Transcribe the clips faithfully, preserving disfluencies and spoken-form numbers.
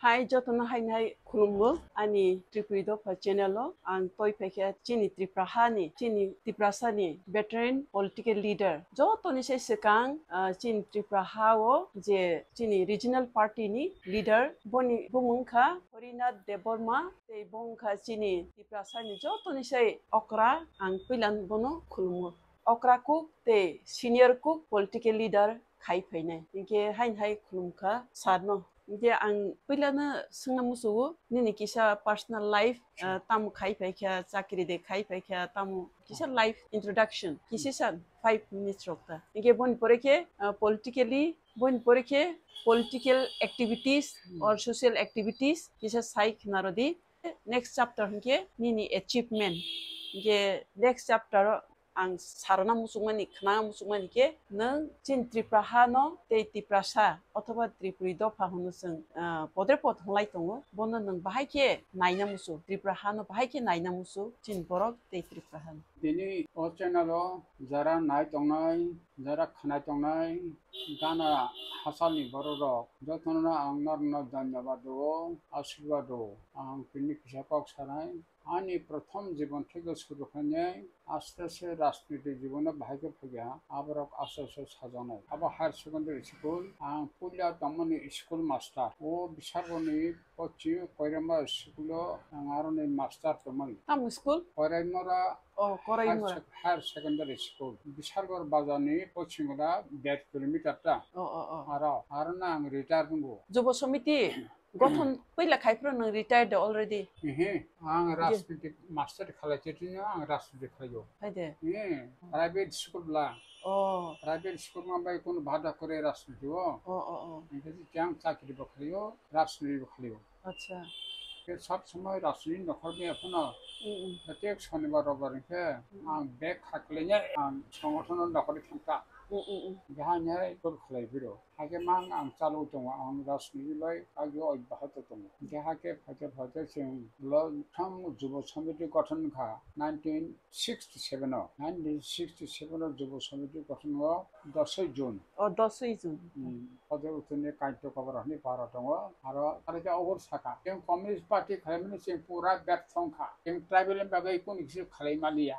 Hai jotono haini hai khulumgo ani Tripuri Dopha channel o. Ang toi phaikha chini Tripura hani, chini Tiprasa ni veteran political leader. Jotoni sai swkang, ah, chini Tripura ha o je chini regional party ni leader boni bumung kha Harinath Debbarma, tei bo wngkha chini Tiprasa ni jotoni sai okra. Ang puila bono khulumo. Okra kuk tei senior kuk political leader khai phainai. Hinkhe haini hai khulumkha sir no. Hinkhe ang puilano swngna musugo, nini kisa personal life, ah, tamo khai phaikha, chakri de khai phaikha, tamo kisa life introduction, kisa san five minutes rok ta. Hinkhe boni pore khe, ah, politically, boni pore khe political activities or social activities kisa sai khna rodi. Next chapter hinkhe nini achievement. Hinkhe next chapter o ang sarana muchungmani, khna muchungmani khe nwng chini Tripura ha no tei Tiprasa othoba Tripuri Dopha hwnwi chwng, ah, podre pod hwnlai tongo. Bono nwng bahai khe naina muchung, Tripura ha no bahai khe naina muchung chini borok tei Tripura ha no. Tini o channel o jara nai tongnai, jara khnai tongnai, gana hachal ni borok rok jotono no ang norno dhanyabad rwo, ashirbad rwo. Ang tini kisa kok sanai, ani prothom jibon theke suru khainai, aste aste rajniti jibono bahai khe phaiya, aborok aste aste sajaknai. Abo higher secondary school, ang puila tongmani school master, o Bisargorni pochi Koirama school o ang aroni master tongmani. Tamo school? Koiraimora. Oh, Koraimora. Higher sec-, higher secondary school. Bisargor bazar ni pochingora dead kilometer ta. Oh, oh, oh. Aro, aro na ang retire nungo. Jubo Samiti gothon puila khai phuru nwng retired already? Ehe, ang rajniti master khalai chitino ang rajniti khlaio. Hai de. Ehe, private school bla. Oh. Private school ma bai kono bhada kore rajniti o. Oh, oh, oh. Engkhe jang chakri bo khlaio, rajniti bo khlaio. Acha. Ke sab samai rajniti nokhor bai phano. Mm, mm. Protek shonibar robar engkhe ang bag khaklaiya, ang songothono nokhorwi thangkha. Mm, mm, mm. Jahai nai kol khlai biro. Hake mang ang chalwi tongo, ang rajniti bai agio oi bahato tongo. Hake hake phaikhe phaikhe chwng lo thang jubo samiti gothon kha nineteen sixty seven o. Nineteen sixty seven o jubo samiti gothon o dosoi June. O dosoi June. Hmm. Ode utuni kaito kobor hwnwi para tongo. Aro, aro khe obor saka. Chwng Communist Party khlaimani chwng pura betho wngkha. Chwng tribal ni bagwi kunu kisi khlai maliya.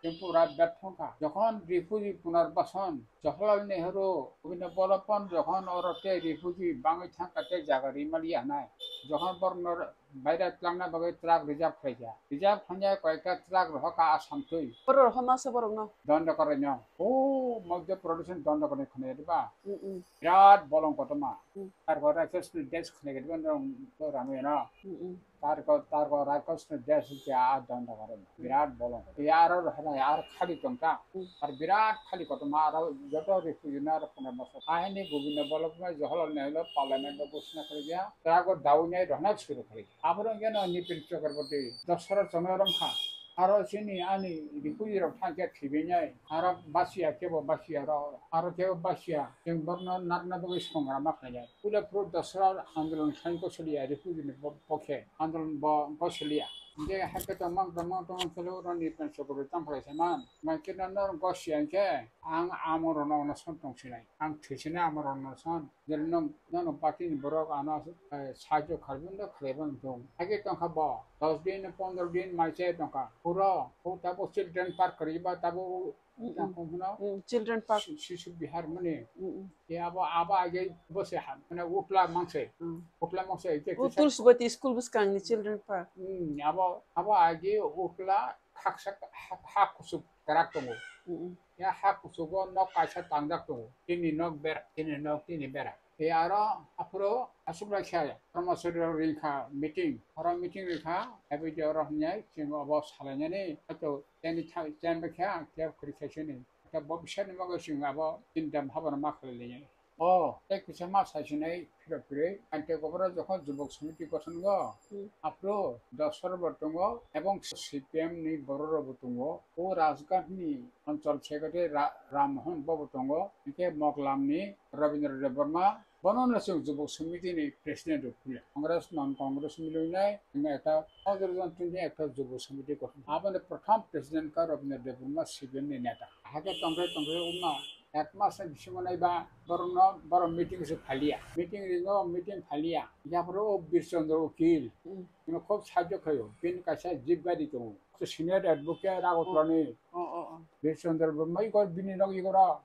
Chwng pura betho wngkha. Jokhon refugee punarbasan Jawaharlal Nehru, Gobinda Ballabh Pant jokhon oro tei refugee bangwi thangkha tei jaga rimaliya hinai. Jokhon borokno baira twlangna bagwi truck reserve khlaikha. Reserve khlainai koyekta truck rohorkha Assam twi. Borok rohorma se borokno? Dondokoraino. O Madhya Pradesh ni Dondokorai khwnai diba? Mm, mm. Birat bolong kotorma. Mm. Tarko Raikos ni desh khwnai diba no rano eno. Mm, mm. Tarko, tarko Raikos ni desh kya a Dondokorai. Birat bolong. Ya aro rohornai aro khali tongkha. Mm. Ar birat khali kotorma aro joto refugee na aro punarbasan. Ahini Gobinda Ballabh Pant Jawaharlal Nehru parliament o ghosna khlaikha. Truck o dawi nai rohna suru khlaikha. Aborok hwnkhe no Nipin Chakraborty, Dosra Chongya Rongkha. Aro chini ani refugee rok thangkhe thwibainai. Aro basiya kebo basiya rok. Aro kebo basiya. Chwng borokno narwkna bagwi songrama khlainai. Puila phuru Dosra andolon khlaina gosoliya refugee ni bo-, pokhe. Andolon bo gosoliya. Hwnkhe hakhe tongmang tongmang tongmang khe oro Nipin Chakraborty tamo khlai saimang. Hwnkhe no norok gosiya hwnkhe ang amorokno onoson tongsinai. Ang thwisinai amorokno onoson. Jere nwng, nono party ni borok ano, eh, sahajyo kharwi no khlaiba wng tong. Age tongkha bo, dos din, pondro din mai chai tongkha. Puro, o tabo children park kwrwi ba tabo, Mm, mm. Tamo hwno, Mm, children park. Shi-, Shisu Bihar mani. Mm, mm. Ye abo, abo age bo se ha, mane utla mangse. Mm. Utla mangse age O kisa Tulsibati school bwskang ni children park. Mm, abo, abo age utla khaksa ha, ha kusuk kwrak tongo. Mm, mm. Ya ha kusugo nok kaisa tangjak tongo. Tini nok bera, tini nok, tini bera. Tei aro aphuru aswk lai khe Brahmachari rok ringkha meeting. Oro meeting ringkha, aboni oro hwnwi chwng obo salainani, haitu teni tha-, teni khe ang tei kwrwi khe sini. Haitu bo bisani bagwi chwng abo chini dam haboro ma khlai liya. O, tei kisa ma sai sinai phiro phirwi, ang tei koboro jokhon jubok samiti gothon go, Hmm. aphuru Dosra bo tongo, ebong C P M ni borok rok bo tongo. O Rajghat ni Anchal Secretary Ra-, Ram Mohan bo bo tongo, hwnkhe Moklam ni Rabindra Debbarma, bono no chwng Jubok Samiti ni President rw phulya. Congress non Congress milwi nai, wng ekta, pondro jon tini ekta Jubok Samiti gothon. Aboni prothom President ka Rabindra Debbarma C P M ni neta. Hakhe tongkhai tongkhai wngma Ek mas ni bisingo naiba borokno borok meeting se phaliya. Meeting ringo, meeting phaliya. Yaphoro o Bir Chandra Ukil. Hmm. Bino khub sahajyo khlaio. Bini kaisa jeep gari tongo. Senior advocate Agartala ni. Oh, oh, oh. Bir Chandra Burma igor bini nog igoro.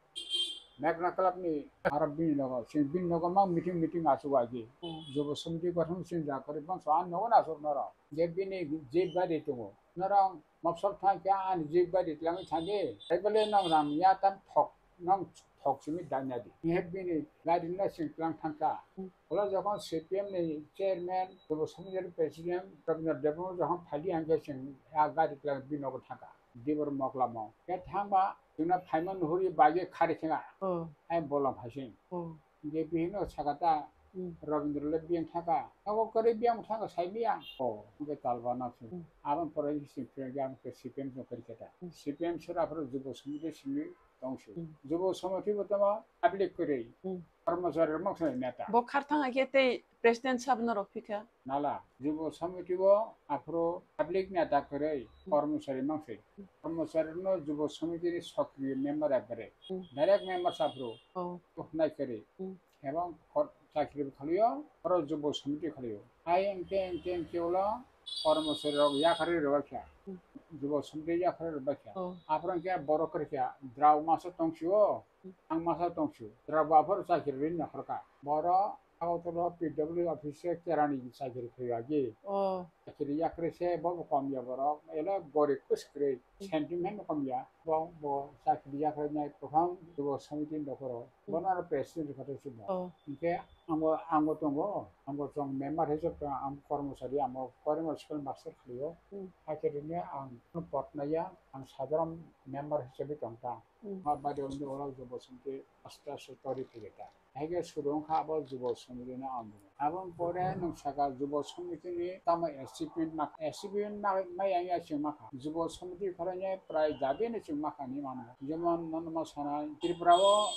Meghna Club ni aro bini nogo. Sini bini nogo ma meeting, meeting asu agi. Hmm. Jubo Samiti gothon sini jakori bangso an nogo na asuk noro. Je bini jeep gari tongo. Norong Mopsor thang khe ani jeep gari twlangwi thangdi. Hai bole nang ram ya tam thok, nang thok simi danya di. He bini gari na sing twlang thangkha. Hmm. Ola jokhon C P M ni chairman, Jubo Samiti president, Rabindra Debbarma jokhon phali hangkhe sing ya gari twlang bini nogo thangkha. Dibor moklamo. Khe thangba, chwngno phaima nuhuri bagwi khari khenga. Oh. Hai bolong phaising. Oh. Hingke bihikno sakha ta, Hmm. Rabindra le biyang thaka. Abo kwrwi biyang thaka sai biyang. Oh, hingke talba na se. Hmm. Aboni pore sing phirang yang ke C P M song kwrwi khe ta. Hmm. C P M sera phuru Jubo Samiti simi tong se. Hmm. Jubo Samiti bo tamo public kwrwi. Hmm. Karmachari rok moksa neta. Bo kharthang khe tei president sab no rok phikha. Nala, Jubo Samiti bo aphuru public neta kwrwi, Hmm. karmachari mangse. Hmm. Karmachari no Jubo Samiti ni sokriyo member ya kwrwi. Hmm. Direct member sa aphuru. Oh. Nai kwrwi. Hmm. Ebong kor-, chakri bo khalio, oro Jubo Samiti khalio. Hai engke, engke, engke ulo, kormosari rok yakarwi rwbaikha. Hmm. Jubo Samiti yakarwi rwbaikha. Oh. Aphuru engke borok kwrwikha, drao masa tongsio, Hmm. ang masa tongsio. Drao bo aphuru chakri rwwi naharkha. Borok Agartala P W office se kerani chakri khlaiwi agi. Oh. Chakri yakarwi se bo bo kom ya borok, ele gorib kwswkrwi, Hmm. sentiment kom ya. Bo, bo chakri yakarwi nai prothom Jubo Samiti ni dophoro. Hmm. Bono aro president rwkha tei chwngno. Oh. Hinkhe angbo, angbo tongo, angbo chwng member hisab tongo, ang kormosari, angbo primary school master khlaio. Hmm. Hakhe rwngya ang pot naiya, ang sadharon member hisabe tongkha. Hmm. Ma bade undi oro Jubo Samiti aste aste tori philita. Hakhe suru wngkha abo Jubo Samiti no ang. Aboni pore nwng saka Jubo Samiti ni tamo achievement ma, achievement ma, ma yang ya chwng ma kha. Jubo Samiti khoroknwi prai dabi no chwng ma kha hinwi mano. Jemon nono ma sanai Tripura o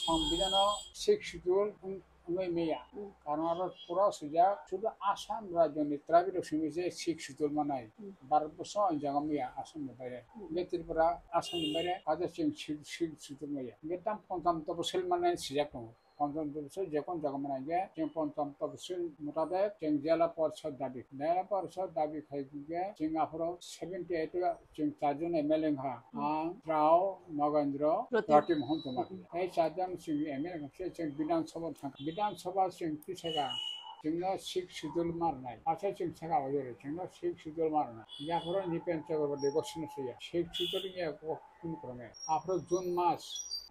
Sambidhano Sixth Schedule wng-, wngwi maya. Hmm. Karon aro pura swijak sudu Assam rajyo ni tribal rok simi se Sixth Schedule manai. Hmm. Bharat borso o jaga maya Assam ni baire. Hmm. Hingke Tripura Assam ni baire kaisa chwng Sixth, Sixth Schedule maya. Hingke tam poncham toposil manai swijak tongo. Poncham toposil je kon jaga mwnai hingke, chwng poncham toposil mutabek chwng jela porishod dabi. Jela porishod dabi khai hingke, chwng aphuru seventy eight o chwng charjon M L A wngkha. Hmm. Ang, Rao, Nagendra, Pratim. Pratim Hon Tomar. Hmm. Tei charjon chwng M L A wngkha, chwng Bidhan Sabha thangkha. Bidhan Sabha chwng tisaka, chwngno Sixth Schedule ma rwnai. Asa chwng saka o yore, chwngno Sixth Schedule ma rwnai. Yaphuru Nipen Chakraborty gosino soya. Sixth Schedule wngya kok Kunu kwrwngya. Aphuru June mas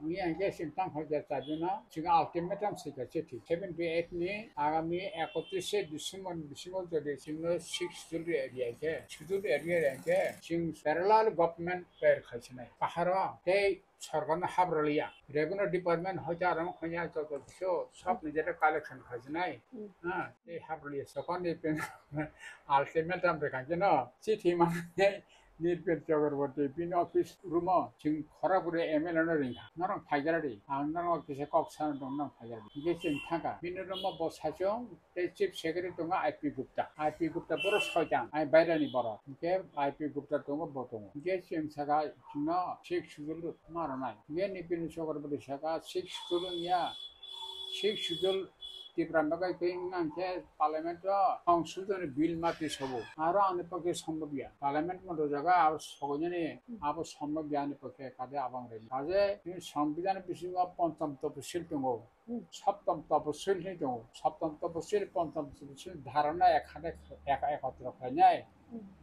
wngya hingke chwng tang phaikha charjona, chwng ultimatum swikha chithi. Seventy eight ni agami ekotris December ni bisingo jodi chwngno Sixth Schedule area hingke, Schedule area area hingke chwng parallel government tayar khaisinai. Paharo tei sorkarno hap rwliya. Revenue department hoite aro wngkha ya joto kisu sab nijera collection khaisinai. Hmm. Ha, tei hap rwliya. Sorkarni ultimatum rwkha hingke no chithi mane Nirpen Chakraborty bini office room o chwng khorokbrwi M L A no ringkha. Norok phaigra di. Ang norok kisa kok sana tong, norok phaigra di. Hingke chwng thangkha. Bini room o bo sachwng tei chief secretary tongo I P Gupta. I P Gupta borok soitan. Ai bairani borok. Hingke I P Gupta tongo, bo tongo. Hingke chwng saka chwngno Sixth Schedule ma rwnai. Hingke Nirpen Chakraborty saka Sixth Schedule wngya. Sixth Schedule Tipra bagwi khe wngkha khe parliament o constitution bill ma twi sobo. Aro ani pokhe sombobya. Parliament mo dojaga abo sogoinani abo sombobya ani pokhe kade abang remi. Kaje bini sombidhan bisingo ponchom toposil tongo. Hmm. Saptom toposil hinwi tongo. Saptom toposil, ponchom toposil dharana ekhane ek-, ekotro khlainai.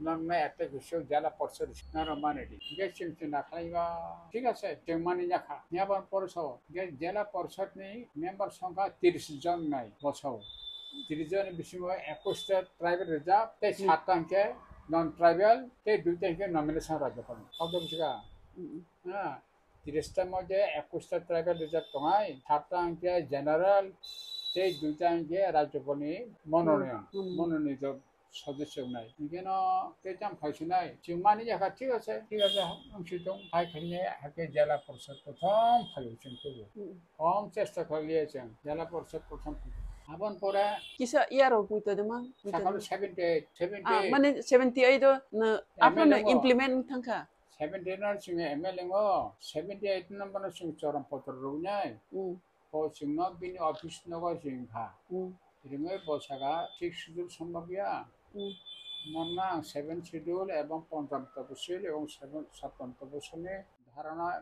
Nang na ekta khe siyok jela porshod naro mani di. Hingke chwng chwng na khlai ba, thik ase, chwng mani ya kha. Yaban porshod, hingke jela porshod ni member songkha tiris jon nai bosao. Tiris jon ni bisingo ekwis ta tribal reserve, tei Hmm. satta hingke non tribal, tei duita hingke nomination rajyapal. Kok da bujika? Hmm. Ha, tiris ta moje ekwis ta tribal reserve tongnai, satta hingke general, tei duita hingke rajyapal ni mononoyon. Hmm. Mononoyon. Sodosyo wngnai. Hingke no tei tamo phaisinai. Chwng mani ya kha, thik ase, thik ase, wngsi tong. Hai khainai, hakhe jela porshod prothom phaiyo chwng tubu. Hmm. Kom chesta khlaiya chwng, jela porshod prothom phaiyo. Aboni pore kisa year rok buito de mang, buito sakalo de. Seventy eight, seventy eight. Ah, mane seventy eight o no, M L A aphano no. Implement wng thangkha. Seventy no chwng M L A ngo, seventy eight number no chwng chorom potro rwnai. Hmm. O chwngno bini office nogo chwng kha. Hmm. Rimwi bo saka six schedule sombok ya. Hmm. Norno ang seven schedule ebong poncham taposil ebong seven, saptam taposini dharana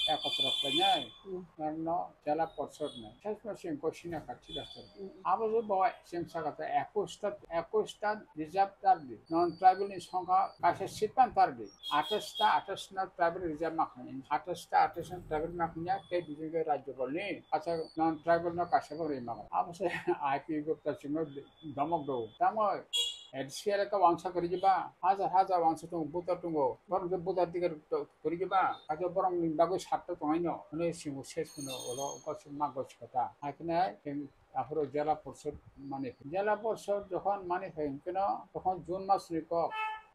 ekotro khlainai. Hmm. Norno jela porshod nai. Sesma sing koisina kha thik ase. Hmm. Abo je bo chwng saka ta ekwis ta, ekwis ta reserve tardi. Non tribal ni songkha kaisa seat pan tardi. Athais ta athais na tribal reserve ma khani. Athais ta athais na tribal ma khani ya ke bijing ke rajyo bolni. Acha non tribal no kaisa bo rima. Abo se I P Gupta chwngno domok do. Tamo A D C elaka wangsa kwrwi ba, hajar hajar wangsa tongo, buta tongo. Borok khe buta ticket to kwrwi ba, hajar borok ni bagwi sat to tongai no. Hwnwi simo ses kuno ulo uko sima gosi kota. Hakhe aphuru jela porshod mani. Jela porshod jokhon mani phai hwnkhe no, tokhon June mas ni kok.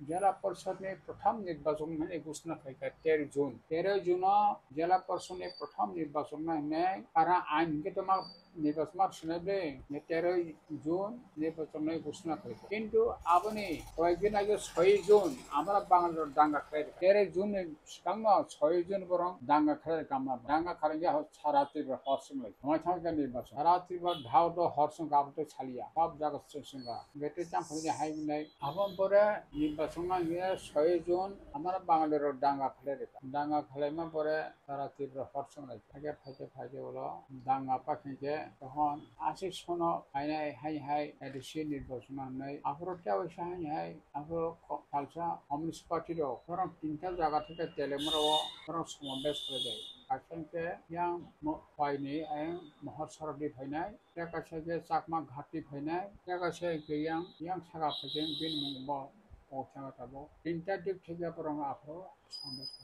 Jela porshod ni prothom nirbachon hwnwi ghosna khaikha tero June. Tero June o jela porshod ni prothom nirbachon no hwnwi para ain hwnkhe tongma nirbachon ma swnai ble, ne tero June nirbachon nai ghosna khlai. Kintu aboni koyekdin age soi June amra Bangalore danga khlai. Tero June ni swkangno soi June borok danga khlai kamma. Danga khlai ya sara Tripura hor swnglai. Thangwi thangwi khe nirbachon. Sara Tripura dhao do hor swnga abo tei saliya. Sab jaga se swnga. Gete chang phai hai nai. Abon pore nirbachon nang ye soi June amra Bangalore danga khlai rikha. Danga khlaima pore Sara Tripura hor swnglai. Phai khe, phai khe, phai khe ulo danga pakhe khe tokhon aswk sono phainai hai hai A D C nirbachon mangnai. Aphuru khe waisa hai hai, aphuru ko-, salsa Communist Party rok, borok tinta jaga theke Telemura o borok somabesh khlaijak. Kaisa khe yang mo-, phaini ayang Mohor Sorodi phainai, tei kaisa khe Chakma Ghati phainai, tei kaisa khe yang, yang saka phaikhe bini mung bo kok thangma tabuk. Tinta dik theke borok aphuru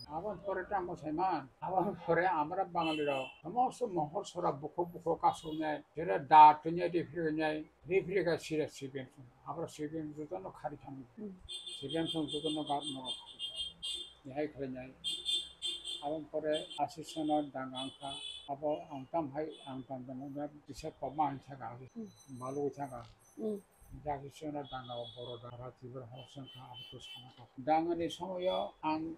Aboni pore tamo saiman, aboni pore amra Bangali rok somosto mohor sora bukhuk bukhuk kasuknai, jera da twngnai, rifri wngnai, rifri kha sira C P M song, abra C P M jotono khari thangwi, Hmm. C P M song jotono gab nogo khari thangwi, nihai khlainai. Aboni pore asisano danga wngkha, abo ang tam hai ang tam tamo kisa kobma hai thaka, Hmm. balugwi thaka. Hmm. Jagishwrwngno danga o boro dara Tripura hor songkha abo to sana kha. Dangani somoyo ang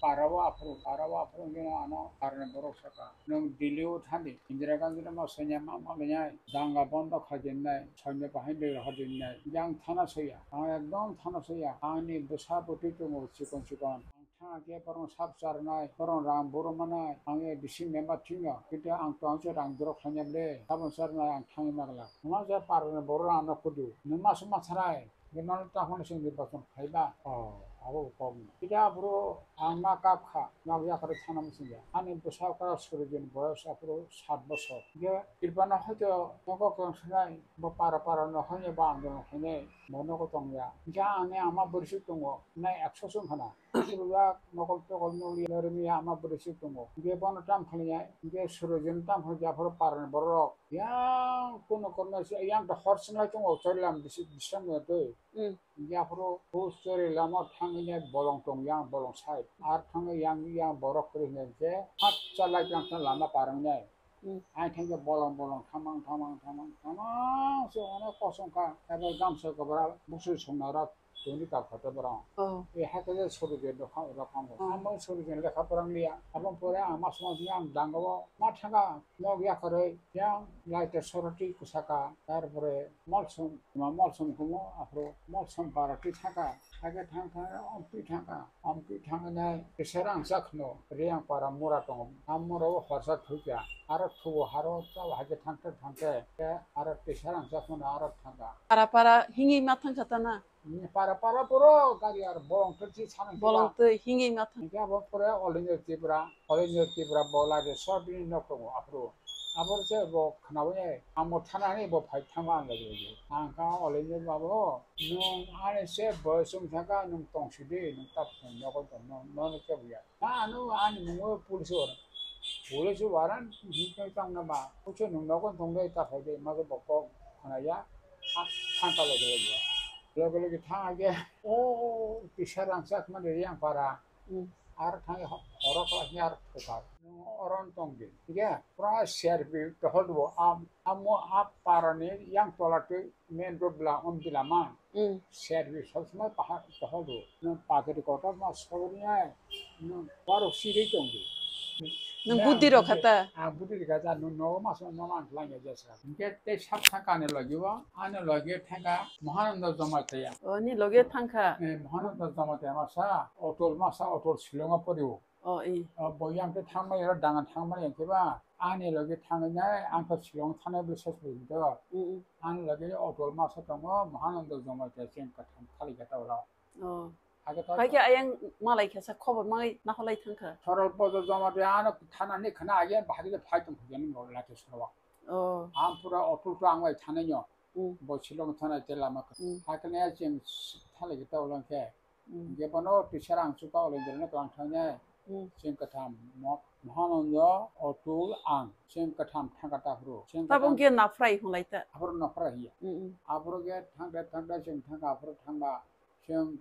parao aphuru, parao aphuru hwnkhe ano parani borok saka. Nwng Delhi o thani Indira Gandhi no ma sanya ma ma lwngnai, danga bondo kha dinai, soino bahai dui rohor dinai. Yang thana soya, ang ekdom thana soya. Ani bwsa bwtwi tongo chikon chikon. Ang thangkhe borokno sap charnai, borokno rang buru manai, ang A D C member thwino, kintu ang tongsa rang drop khlainai ble, tabon charnai ang thangwi magla. Nwma je parni borok rang no kudu, nwma se ma tharai, nwma no takhone chwng nirbachon khlaiba, oh, abo bo kok no. Kintu aphuru ang ma kap kha, nok yakarwi thana muchungya. Ani bwsa kara suri din boyos aphuru sat bosor. Hingke Tripura no hoito nogo kwrwng sanai, bo para para no hoino bo andolon khainai, bo nogo tongya. Hingke ani ama bwrwi se tongo, nai ekso chwng khana. Yak nokol tokol noli normi ama bwrwi se tongo. Hingke bono tam khlainai, hingke Surojin tam khlai aphuru parani borok. Yang kuno korma se, yang to hor singlai tongo, chorilam bisi, bisam ya twi. Hmm. Hingke aphuru hus chori lama thangwi nai bolong tong yang, bolong side. Ar thangwi yang, yang borok kwrwi hwnwi hingke, hat chalai tang lama parang nai. Hmm. Ai thangke bolong bolong thamang, thamang, thamang, thamang se ono kosong kha. Abo gamsa kobra busu songna rak toni kap kha te borok. Oh. E hakhe je Surojin rok kha, rok kha. Oh. Amo Surojin lekha porang liya. Abo pore ama songma songma ang dangao ma thanga nok yakarwi yang laite soroti kusaka. Tarpore Molsom, ma Molsom kumo, aphuru Molsom para twi thangkha, thangkhe thang thang, Ompi thangkha, Ompi thangkhe nai, kisa rangchak kheno, Riyang para mura tongo, a mura o horsa thukya, aro thubo haro chao haikhe thangkhe thangkhe, khe aro kisa rangchak kheno aro thangkha. Para para hingwi ma thangkha ta na? Para para puro gari ar bolong twi sana. Bolong twi hingwi ma thang. Hingke abo pore All India Tripura, All India Tripura bola de sor bini nok tongo aphuru. Abo se bo khnawi ai, amo thana ni bo phai thangma ang gaji gaji. Ang kha All India babo, nwng ani se boyos wng thangkha, nwng tong sidi, nwng tap tong nogo tong, no, no, no, kebuya. Na, ano ani mungo police o. Police o waran hingke tang na ba. Kuchu nung nogo tong dai ta phai dai, ma bo kok khna ya. A thang ta loge loge. Loge loge thang age. O, kisa rangchak mane yang para. Hmm. Ar thang ho. Oro khlai khe ar phutar. Nwng oro wng tong di. Hingkhe pura C R P tohol rwo. Am, amo a parani yang tola twi main road bla, om bila man. Mm. C R P sob somoi pahar tohol rwo. Nwng pagri kotor ma sogri ai. Nwng borok siri tong di. Nwng budi rok kha ta? Ang budi rok kha ta, nwng nogo ma song no man khlai ya jesa. Hingkhe tei sak sak ani logi o, ani logi thangkha Mahananda Jamatia. O, ni logi thangkha? Eh, Mahananda Jamatia masa, Otol masa, Otol Shillong o porio. O, i. O, bo yang khe thangmani, oro dangan thangmani yang khe ba, ani logi thangwi nai, ang khe Shillong thanai bwswk se to. Mm, mm. Ani logi Otol masa tongo, Mahananda Jamatia cheng katham thali khe ta oro. O. Hakhe to. Hai khe ayang malai khe sa khobor mangai naholai thangkha. Sorol Pojo Jamatia ano thanani khna age bahari le phai tong khe ni ngol lati sorwa. O. Ang pura Otol to ang bai thanai nyo. Mm. Bo Shillong thanai te lama kha. Mm. Hakhe ne cheng thali khe ta ulang khe. Mm. Hingke bono teacher ang chuka oleng belai no tlang thang nai. Mm. Cheng katham mo-, Mahananda, Otul, ang. Cheng katham thangka ta aphuru. Cheng katham. Tabuk ge nafrai hwnlai ta. Aphuru nafrai hiya. Mm, mm. Aphuru ge thangda thangda cheng thangka aphuru thangba. Cheng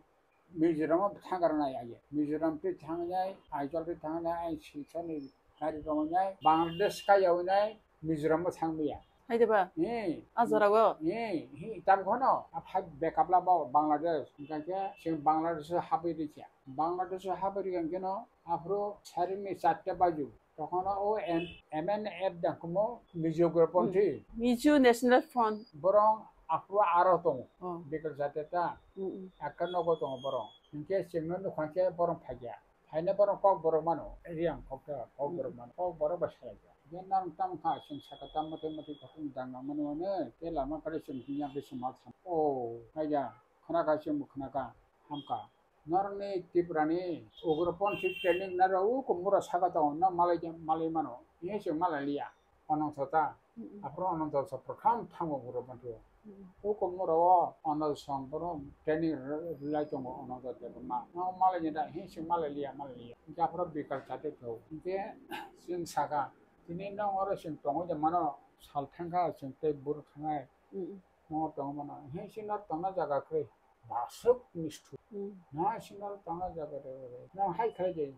Mizoram o thangka rwnai age. Mizoram twi thangnai, Aizawl twi thangnai, ai Silchar ni gari rwnai, Bangladesh kai yawnai, Mizoram o thangmaya. Hai de ba? Eh. A jora o? Eh, hi, tam khono, a phai bekap la ba Bangladesh. Hingkha khe chwng Bangladesh o habwi rikha. Bangladesh o habwi rikha hingkhe no, aphuru sarini charta baju. Tokhono o M-, M N F dangkumo Mizo Ugroponthi. Hmm. Mizo National Front. Borong aphuru aro tongo. Oh. Bikal jate ta. Hmm, hmm. Akka nogo tongo borong. Hingkhe chwngno nukha khe borong phaiya. Haino borok kok borok mano, Riang kok ta, kok borok mano, kok borok bai salai ya. Hingke nang tamo kha, chwng saka tamo tei mati kok wng dang nang mani mani, tei lama kare chwng himya khe chwng ma thang. O, kaiya, khna kha chwng bo khna kha, ham kha. Norokni Tripura ni ugroponthi training naro uko mura saka tongo, no malai, malai mano, hingke chwng malai liya. Onong sota, mm, mm, aphuru onong jol sa prothom thango buro banthu. Mm, mm. O komoro o onol song bono training rwlai tongo onong jol debma. No malai ni da hin sing malai liya, malai liya. Hingke aphuru bikal chate thau. Hingke sing saka, tini nong oro sing tongo je mano sal thangkha sing tei buro thangnai. Mm, mm. Mo tongo mano. Hin sing no tongna jaga khe. Baswk mistu. Hmm. Na sinal tanga jaga de ore. Na hai khai de.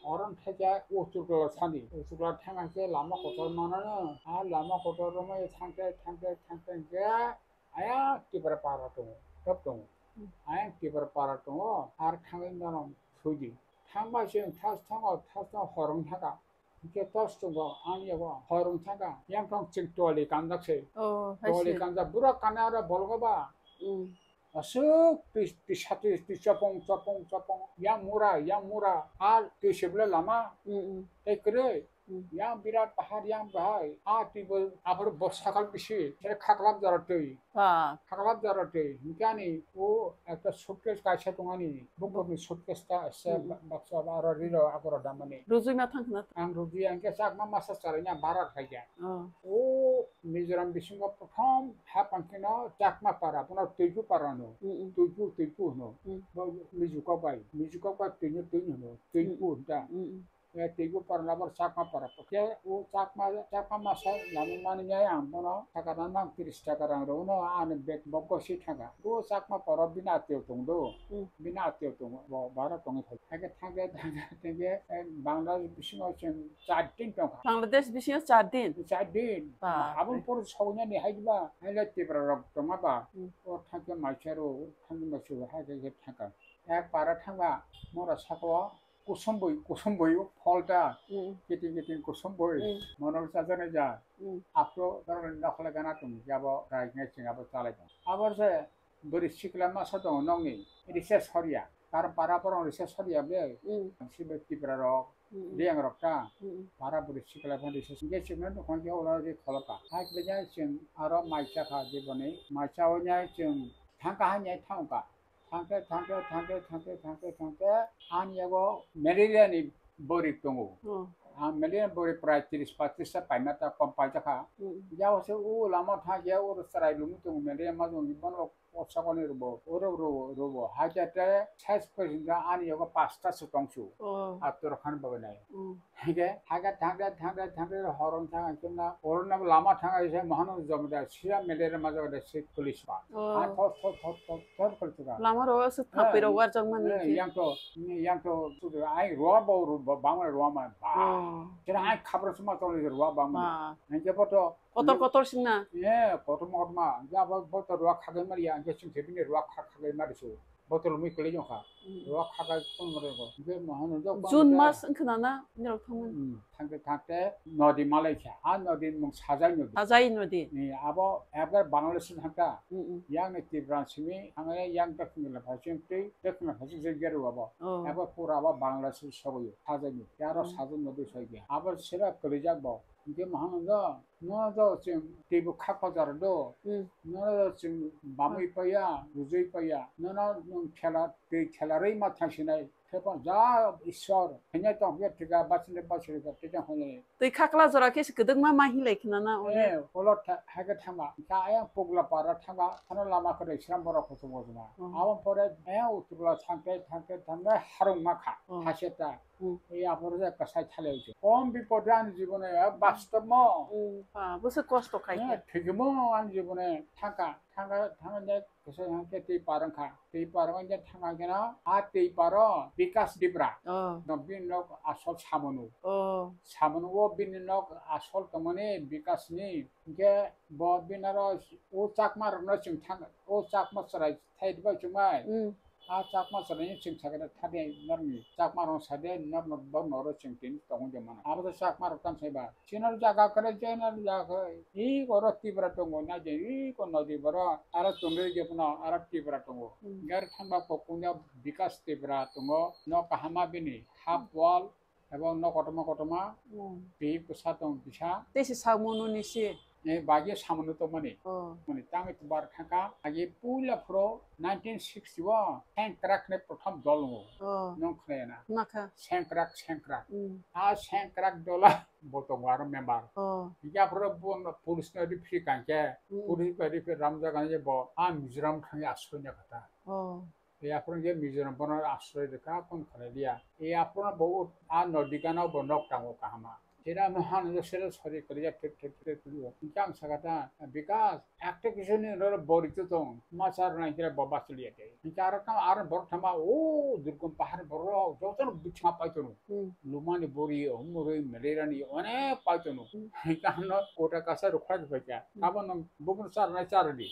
Oron thaja utukla sani. Utukla thanga ke lama kotor manana. A lama kotor roma ye thangte, thangte, thangte ke. Aya Tipra para tongo. Top tongo. Hmm. Aya Tipra para tongo. Ar thangin nono suji. Thangba se thas thango, thas thango horong thaka. Hingke tos tongo, ang yago horong thangkha, yang thong chwng toli kanjak se. Oh, hai se. Toli kanjak, bura kana aro bolgo ba. Mm. Aswk twi, twi sati, twi chopong, chopong, chopong, yang mura, yang mura, a twi sebla lama. Mm, mm. Tei kwrwi, mm, yang birat pahar, yang bahai, a twi bo, aphuru bo sakal bisi, se khaklap jora twi. Ba. Khaklap jora twi, hingke ani o ekta suitcase kaisa tong ani, bukurni suitcase ta se. Hmm. Ba-, baksa ba aro riro agoro damani. Rujui ma thang khna? Ang rujui ang khe chakma masa charaina bara khaikha. Oh. O Mizoram bisingo prothom ha pangkheno Chakma para, bono Tuiku para hwno. Hmm, hmm. Tuiku, Tuiku hwno. Hmm. Bo Mizu kok bai, Mizu kok bai Tuinu, Tuinu hwno. Tuiku. Hmm. Hwnta. Hmm, hmm. Eh, teibo para labar Chakma para. Khe o Chakma, Chakma masa nani mani nai ang bono saka na nang tris taka rang rw no ani bag bokgo si thanga. O Chakma para bini atio tong do. Hmm. Bini atio tong bo bara tong thai. Thangke thangke thangke thangke, eh, Bangladesh bisingo chwng char din tong kha. Bangladesh bisingo char din? Char din. Ba. Aboni pore sogna ni hai ba. Hai le Tipra rok tong ba. Hmm. O thangke maisa ro, thangke maisa ro hai ke thangka. Ek para thangba mora saka o. Kusum bui, kusum bui, o pholta, mm, kiting kiting kusum bui, mm, monol chajaknai ja. Mm. Apro doroni nokhle gana tong, jabo rai ngai ching abo chalai tong. Abo se bwrwi sikla masa tongo nokni, risa soria. Kar para borok risa soria ble. Mm. Sibe Tipra rok, mm, mm, Riang rok ta. Mm, mm. Para bwrwi sikla phan risa. Nge chingno nukhon je ora ri kholoka. Hai kle ja ching aro mai chakha jiboni. Mai chawi nai ching thangka hai nai thangka. Thangke, thangke, thangke, thangke, thangke, thangke, ani yago malaria ni bwrwi tongo. Oh. Ang malaria bori prai tris patrish ta paima ta kom paijak kha. Mm. Yao se o lama thang ya o chwrai lumi tongo malaria ma jong bono o sakoni robo, o ro ro robo. Haja te sais pojinto ani yogo pasta se tongsu. Oh. Ator khan babai nai. Mm. Hage, haga thangde, thangde, thangde, horon thang, chumna, horon na lama thang, ise mahano jomda, sia malaria ma jomda, se police pa. Oh. A thot, thot, thot, thot, thot, thot, thot. Lama ro se thapi ro war jong mani Eh, ke. Yang to, yang to, su de, ai, ruwa bo, ru-, ba, bang ruwa ma, ba. Oh. Sira ai khabra suma to ruwa bang ma. Ba. Nang ke bo to. Kotor, kotor sing na. Ye, kotor, kotor ma. Ya bo, bo to ruwa khagai mar ya, ang ke sing se bini ruwa kha-, khagai mar su. Botol mui kwlai jong kha. Mm. Rok khakai phone mo rego. Be mo hano jok June bang mas wngkha na na, nirok thangmani. Mm, thangte thangte nodi malai kha. Ha nodi mung Sajai nodi. Sajai nodi. Ni abo ebar Bangladesh thangta. Mm, mm. Yang ni Tripura simi, ang yang tak ni la phasing tei, tak na phasing se geru abo. Oh. Abo pura abo Bangladesh sogoyo. Sajai nodi. Yaro Mm. Sajai nodi sogoyo. Abo sera kwlai jak bo. Hingke mahango do, no do chwng teibo kha kotor do. Hmm. No do chwng bamwi paiya, rujui paiya. Nono nwng khela, tei khela rwi ma thangsinai. Khepa ja Ishwar, hwnwi tong khe thika bachine bachirika tei tong hwnwi. Twi khakla jora khe se kwdwkma ma hinlai khna na one. Eh, ulo tha-, haikhe thangma. Kha ayang Pugla para thangma, ano lama kwrwi sram borok kuchuk bojma. Hmm. Abo pore ayang Utturla thangkhe, thangkhe, thangkhe harung ma kha. Hmm. Haseta. Hmm. Ei aphuru je kwsai thalai se. Kom bipod ani jibone, eh, bastob mo. Hmm, pa, bwswk kosto khai Eh, khe. Thwigimo ani jibone, thangka, thangka, thangka je kwsai hangke tei parwngkha. Tei parwng je thangka keno, a tei paro Bikas Dibra. Oh. No bini nok asol Samonu. Oh. Samonu o bini nok asol tongmani Bikas ni. Hingke bo binaro o Chakma rokno chwng thang, o Chakma chwrai thai bai chwngmai. Hmm. A Chakma chwraini chwng sakhe thani norni Chakma rok sade norno bo noro chwng tini tongwi de mano. Abo to Chakma rok tamo sai ba. Chini jaga kwrwi, chini jaga kwrwi. I oro Tripura tongo, na je i ko nodi boro, aro chondri je phano aro Tripura tongo. Hmm. Gar thangba kokunda Bikas Tripura tongo, no kahama bini, half wall, Ebo no kotorma kotorma Hmm. Bihik bwsa tong kisa. Tei se Samonu ni se. Eh, bagwi Samonu tongmani. Oh. Mani tangwi bar thangka. Agi puila phuro nineteen sixty o Sengkrak ni prothom dol wngo. Oh. Nong khwnaya na? Nakha. Sengkrak, Sengkrak. Hmm. A Sengkrak dola bo tongo aro member. Oh. Hingke aphuru bo police no referee kangkhe, Hmm. Police bai referee ramjak ani bo a Mizoram thangwi aswk ya kata. Oh. Yaphrung je Mizoram bono asroi rwkha, phone khlai liya. Yaphrung bo ut-, a nodi gana bo nok tango kahama. Sira mo hano je sere sori kaliya thik thik thik thik thik. Hingke ang saka ta, Bikas, ekta kisu ni ro bori to tong, ma sar na kira baba chaliya te. Hingke aro kam aro bor thama, o Durgam pahar bor, joto no bichma pai tono. Hmm. Lumani bori, humuroi, malaria ni, onek pai tono. Hmm. Hingke ano kota kasa rukha rukha kya. Hmm. Abo nang bubun sar na sar di.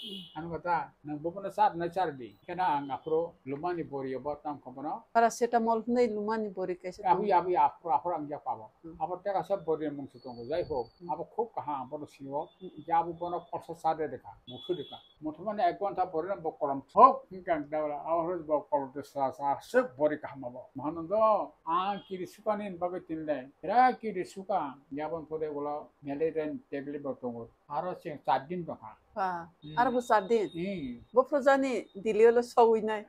Hmm. Ano kata, Nang bobono char na char di. Kena ang aphuru lumani bori bo tam kha bono. Paracetamol hwnwi lumani bori kaisa Abui, tongo. Abui, aphuru, aphuru ang jak pabo. Hmm. Abo teka sa bori mung se tongo. Jai ho, Hmm. Abo khub kaham, bono singo. Hmm. Ya abo bono korsa sa de dekha, muthu dekha. Muthu mane ek ghonta bori bo kolom thok hingkang dawla. Abo hwrwk bo kolom de sa, sa, sik bori kaham abo. Mahano do, ang kiri sukani bagwi tinle. Kira kiri suka, yabon pore ulo malaria tablet bo tongo. Aro cheng char din tongkha. Pa, Hmm. Aro bo char din. Hmm. Bo phuru jani Delhi o lo sogwi nai.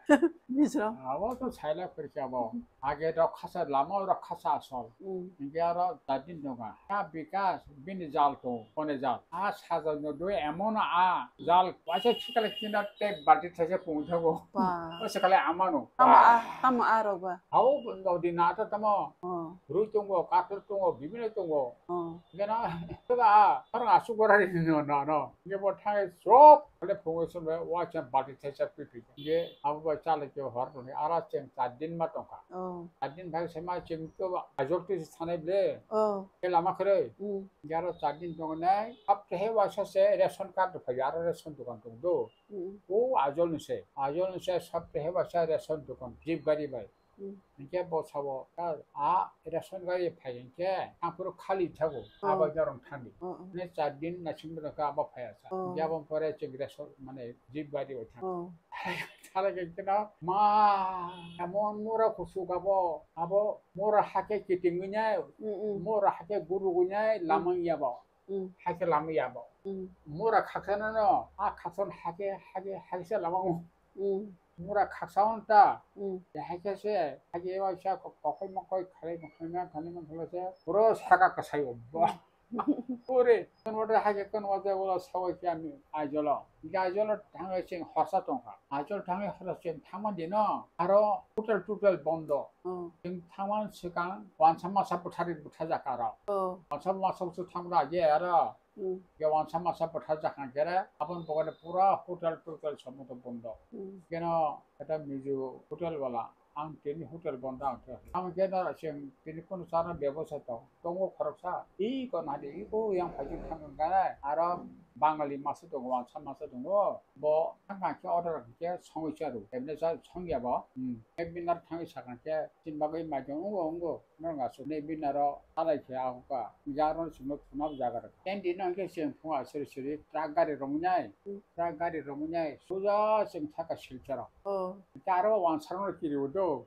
Mizoram. Abo to saila phirkhe abo. Age rok khasa lama rok khasa asol. Hmm. Hingke aro char din tongkha. Ya Bikas bini jal to, kone jal. A sajak no dui emon a jal. Waisa chikala kina te balti thaisa pung thago. Pa. O chikala amano. Tamo a, tamo a rok ba. Hao, nodi na ta tamo. Oh. Rui tongo, kathar tongo, bibino tongo. Oh. Gana, ba, parang asuk borari no, no, no. Nge bo thai sok, ale phungo sumbe, wa cha bati thai cha pipi. Nge, abo ba chale ke hor ni, ara cheng char din ma tongkha. Oh. Char din bhai sema cheng to ajok ti sanai ble. Oh. Ke lama khere. Mm. Nge aro char din tong nai, ap te he wa sa se ration card phai, aro ration dukan tong do. Mm. O ajol ni se, ajol ni se sap te he wa sa ration dukan, jeep gari bai. Mm. Hingke bo sabo, a, a ration gari phai hingke, aphuru khali thago, Oh. Abo jorong thangdi. Oh, oh. Ne char din na sing bwrwkha abo phai asa. Oh. Hingke abo pore chwng ration, mane, jeep gari bai thang. Oh. Thala ke kena, ma, emon mura kusuk abo, abo mura hake kiting nai, Mm, mm. Mura hake guru nai, Mm. Lamang ya bo. Mm. Hake lamang ya bo. Mm. Mura khaksa no, a khaksa hake, hake, hake se lamang. Mm. Mura khaksa on ta. Hmm. Ya hai khe se, hai khe waisa ko-, kokoi mokoi khalai mokoi ma khalai mokoi se, puro saka kwsai o. Bah. Pure, kon wada hai khe kon wada wala sawai khe ami Aizawl o. Ga Aizawl o thangwi chwng horsa tongkha. Aizawl thangwi horsa chwng thangma dino, aro hotel total bondo. Oh. Chwng thangma swkang wansa masa bwthari bwtha jakha aro. Oh. Wansa masa bwthar thangma age aro. Hmm. Ge wansa masa bwthar jakha kere, aboni bokole pura hotel total somoto bondo. Hmm. Keno eta Mizo hotel wala, ang tini hotel bondo ang thang. Ang keno chwng tini kono chana bebosta tong, tongo khoroksa, i kon hadi, i ko yang phai thang kare, aro Bangali masa tongo, wansa masa tongo, bo thang khe order khe songwi charo, emne cha songya bo. Hmm. Ek binar thangwi sakha khe, chini bagwi maido, ungo, ungo, norok aswk ne binaro salai khe ahokha. Jaro chwngno thunab jaga rok. Candy no hwnkhe chwng phunga siri siri truck gari romwi nai. Hmm. Truck gari romwi nai. Suja chwng thaka Silchar o. Oh. Hwnkhe aro wansarokno kiriwo do.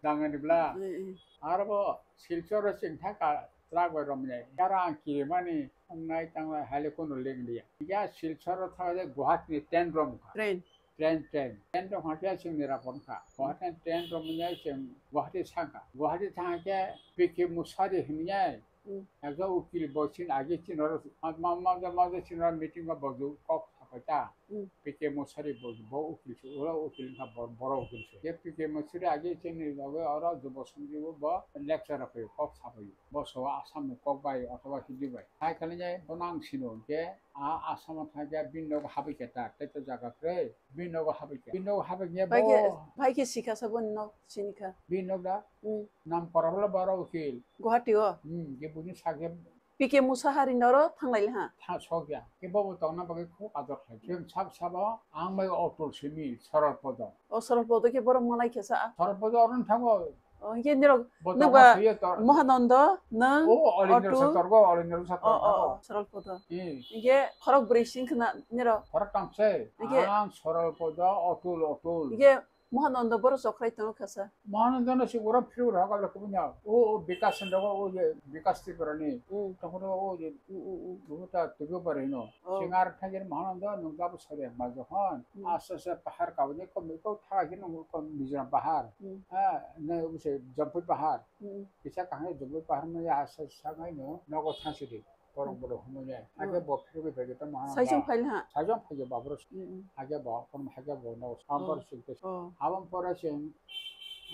Dangani bla. Hmm, hmm. Aro bo Silchar o chwng thaka truck bai romwi nai. Aro ang kirimani wngnai tanglai haile kono lenglia. Ya Silchar o thangde Guwahati ni train romkha. Train. Train, train. Train rok hwnkhe chwng Nirapor wngkha. Guwahati train rok manya chwng Guwahati thangkha. Guwahati thangkhe P K Musari hwnwi. Hmm. Ekta ukil bo chini age chini oro ma, ma, ma, ma, chini oro meeting o bo kok sapai ta. Hmm. P K Musari bo, bo ukil se, oro ukil wngkha, bo, boro ukil se. Ye P K Musari age chini loge oro Jubo Sanjib bo lecture rok kok sapai. Bo sowa Assam ni kok bai othoba Hindi bai. Hai khe nai bono ang sino hwnkhe a Assam o thangkhe bini nogo habwi khe ta, tei to jaga kwrwi. Bini nogo habwi khe. Bini nogo habwi khe bo. Bai khe, bai khe sikha sa boni nok sini kha. Bini nok da? Hmm. Nam kora bwla boro ukil. Guwahati o? Hmm, je buini sakhe. P K Musahari noro thanglai ha? Tha sok ya. Khe bo bo tongna bagwi khub ador khlai. Chwng sab sabo ang bai Atul simi Sorol Podo. O Sorol Podo khe borok malai khe sa? Sorol Podo oro thango. O, hingke nirok, bo nukba tongma suyo tor-, Mohanondo, nang, o, Olindra Otu. Satorgo, Olindra Sator o, o, thango. O, Sorol Podo. Hmm. Hingke khorok bwrwi sing khna nirok. Khorok tang se. Hingke ang Sorol Podo, Otul, Otul. Hingke Mohanondo boro chokrai tongo kha sa. Mohanondo no si ura phiru rok abla kubunya. O, o, Bikas Chandra o, o, je, Bikas Tripura ni. Hmm. Tongkoro o, je, hmm, hmm, hmm, buta tugo bare no. Oh. Singar thangir Mahananda nung dabo sari ma jokhon. Hmm. Aste aste pahar kabani kom ko thaga khe nung kom Mizoram pahar. Hmm. Ha, na use Jampui pahar. Hmm. Kisa kahani Jampui pahar ma ya aste aste sangai no nogo thansi di. Borok, hmm, borok humui ya. Hmm. Hake bo phirogwi bai ta Mahananda. Saisong phai ha. Saisong phai ba bro. Hmm, hmm. Hake bo kon hake bo no. Oh. Sambar sukte. Oh. Abang pora sing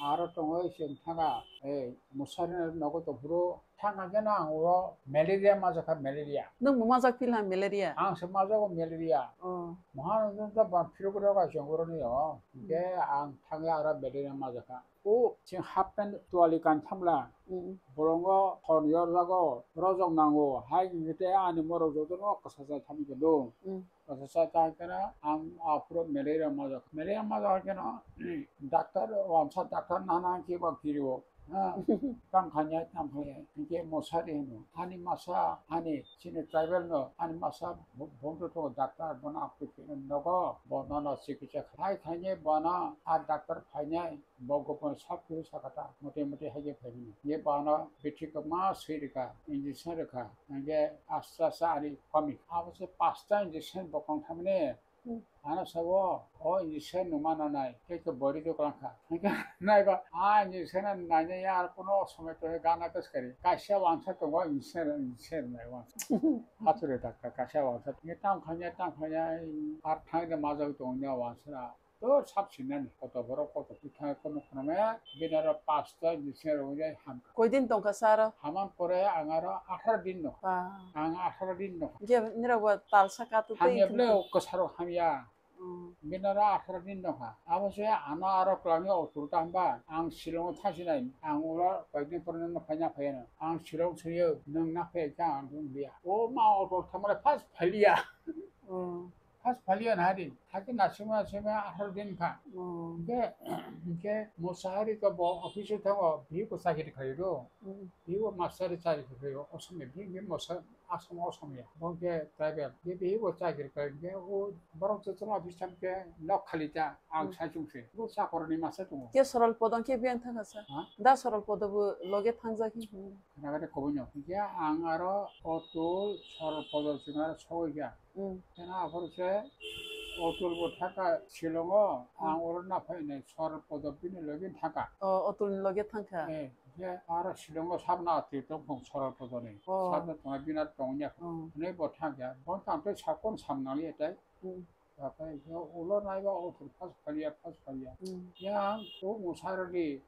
aro tongoi sing thaga. Eh, Musari nogo to bro. Thang hake no ang uro malaria majak kha, malaria. Nwng bo majak phil ha malaria? Ang se majak o malaria. Oh. Mahananda ta ba phirogwi rok aisong uro ni o. Hmm. Ke ang thangya aro malaria majak kha. O chwng half pant twali kan thamla. Mm. Bolongo thon yorjago, rojok nango, hai hwnkhe tei ani morok jotono kwchajak thangwi tongo. Mm. Kwchajak thangwi kheno ang aphuru malaria majak. Malaria majak kheno doctor, wansa doctor nana khe ba kirio. Ha, tam khanya, tam khanya. Hwnkhe Musari hino. Ani masa, ani chini tribal no, ani masa bo-, bondo tongo doctor, bono aphuru kheno nogo, bo nono chikitsa khai. Hai khainai bono a doctor phainai. Bo gopon sap khe sakha ta, mote mote hai khe phaimani. Ye bana bithi kwma swi rwkha, injection rwkha, hingkhe aste aste ari komi. Abo se pasta injection bokong thamani. Hmm. Ano sabo, o injection numa nanai, khe khe bori do kwlangkha. Hingkhe naiba, a injection nainai ya ar kono somoi to gana kwskari. Kaisa wansa tongo injection, injection nai wansa. Hathore dakta kaisa wansa. Nge tang khanya, tang khanya, ar thang de majak tongo nya wansa. To sab sinani, koto borok koto twi thangwi kono khwnamaya, bini aro pasta ni sero wngjai hamkha. Koidin tongkha sa aro? Haman pore ang aro atharo din nokha. Ba. Ang atharo din nokha. Je nirok bo tal saka tu twi hamya ble thangkha. O kwsaro hamya. Mm. Bini aro atharo din nokha. Abo se ano aro kwlangwi auto ta hwnba, ang Shillong o thasinai, ang oro koidin pore no phaina phaiano. Ang Shillong swiyo, nwng na phai kha ang wngya. O ma auto thamare first phailiya. Mm. First phailiya na di, hakhe naisingma naisingma atharo din kha. Oh. Hingkhe, hingkhe Musahari to bo office o thango, bihik bo chakri khlaio do. Hmm. Bihik bo master chakri khlaio, Asami, bihik, bihik Musa-, Asam, Asamiya. Bo hingkhe tribal. Hingkhe bihik bo chakri khlai, hingkhe o borok jotono office thamkhe nok khali ta, ang, hmm, saichung se. Bo chakorni masa tongo. Khe Sorol Podo hingkhe biyang thangkha sa? Ha? Da Sorol Podo bo loge thangjak hi hwnwi. Khna khe koboi no. Hingkhe ang aro auto Sorol Podo chwng aro sogwi kha. Hmm. Khe no aphuru se Otul bo thaka Shillong o, ang oro na phai nai, Sorol Podo bini logi thaka. O, Otul ni logi thangkha. Eh, je aro Shillong o sabna ati tong tong Sorol Podo ni. Oh. Sabna tong bina tong ya. Oh. Nei bo thangkha. Bo tang tei sakon samnali etai. Hmm. Takai yo ulo naiba Otul pas phalia, pas phalia. Hmm. Yang o musarali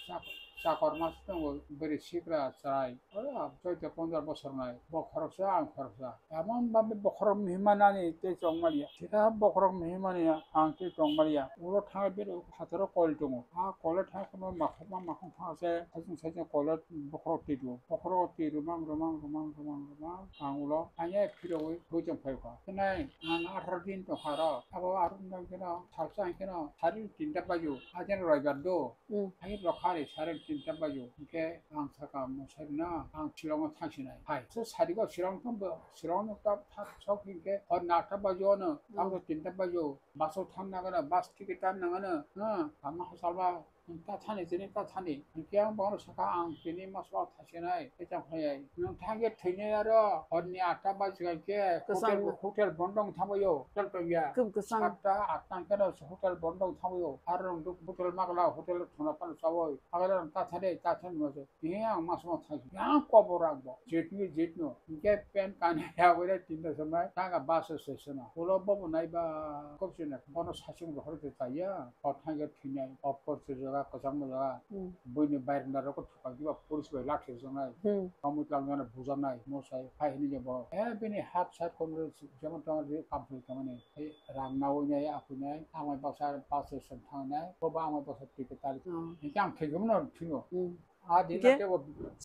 chak-, chakor mas tongo, beri sikra chai. Ora, choi te pondro bosor nai. Bo khoroksa, ang khoroksa. Emon bhabe bokhorok mihima nani tei chongmaliya. Thika bokhorok mihima ni ang tei chongmaliya. Ulo thang beri phataro kol tongo. A kole thang kono makhama makham thang se, sajung sajung kole bokhorok twi tongo. Bokhorok twi rumang, rumang, rumang, rumang, rumang. Ang ulo, ang ya phirogwi, hoi tong phai kha. Khenai, ang atharo din tong kha ro. Abo arung nang keno, salsa ang keno, sari tinta baju. Ajen roibar do. Hmm. Hai rokha re sare tinta bajo. Hingke ang saka mo sari na, ang Shillong o thang sinai. Hai, so sari go Shillong thang bo, Shillong no ta thak sok hingke hor na ta bajo no, ang Hmm. go tinta bajo, bus o thang na gana, bus ticket tan na gana, ha, ama ha salba, ta thani, tini ta thani. Hingke ang bono saka ang tini mas wa thang sinai, e chang phai ai. Nang thang ye thini aro, hor ni atta bajo hingke, Kwchang hotel, no. Hotel bondong thang bo yo, hotel tong ya. Kwb kwchang. Satta atta hingke no hotel bondong thang bo yo. Aro nung hotel magla, hotel thona pan sawoi. Agala ta thade, ta thade mo se. Ni ang mas mo thang. Yang kobor ang bo. Jet ni jet no. Hingke pen kan ya wele tinta samai. Taga bus station no. Ulo bobo nai ba. Kop sina. Bono sasing rohor ke ta ya. O thang ya thinai. O por se jaga, kosang mo jaga. Hmm. Bui ni bayar na roko thuka giba police bai lakhe jonai. Hmm. Kamu tlang jana bujanai. Mo sai. Hai hini je bo. Eh, bini hat sat kon jemon tong ri kam pui kamani. Hai rang nawi nai, apui nai. Amai baksa bus station thang nai. Boba amai baksa ticket tari. Hmm. Hingke ang thigum no thino. Hmm. A din Hingke? Tebo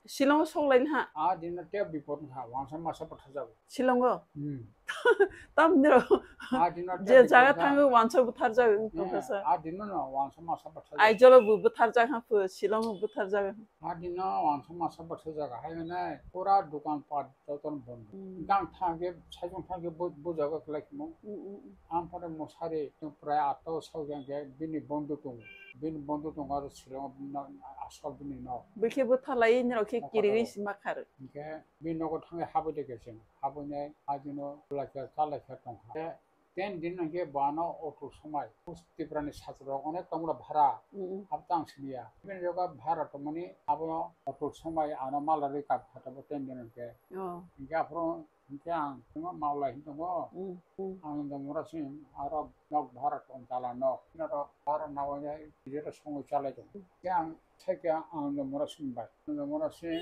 Shillong o sok lai ha. A din tebo bipot ha. Wangsa masa patha jago. Shillong o? Hmm. Tam niro. A din Je tebo jaga bipot ha. Thango wangsa buthar jago. Hmm. Tongkha sa. A din no wangsa masa patha jago. Aizawl o bu buthar jaga ha pu, Shillong o buthar jaga ha. A din no wangsa masa patha jago. Hai mane pura dukan pat joto no bondo. Hmm. Gang thangke, sajong thangke bu, bu jaga kelai khimo. Hmm, hmm, hmm. Ang pore mosari, prai ato saujang ke bini bondo tongo. Bini bondo tongo aro Shillong o bini nok, asol bini nok. Bwkhe bwtharlai nirok khe Ok, kirigwi ok. Sima khar. Hingke bini nogo thangwi habwi de khe chwng. Habwinai ajino bwlaikha chalaikha tongkha. Te ten din hingke bo ano auto somai. Us Tripura ni satrok onek tongo bhara. Mm, mm. Abo tang siniya. Bini nogo bhara tongmani abo auto somai ano malarwi kap kha tabuk ten din hingke. Oh. Hingke aphuru Hingke ang tongma Mawlai hin tongo. Mm, mm. Ang Ananda Mora sing aro nok bhara tong tala nok. Norok bhara nawi nai jera songwi chalai tongo. Hingke ang saikhe Ananda Mora sing bai. Ananda Mora sing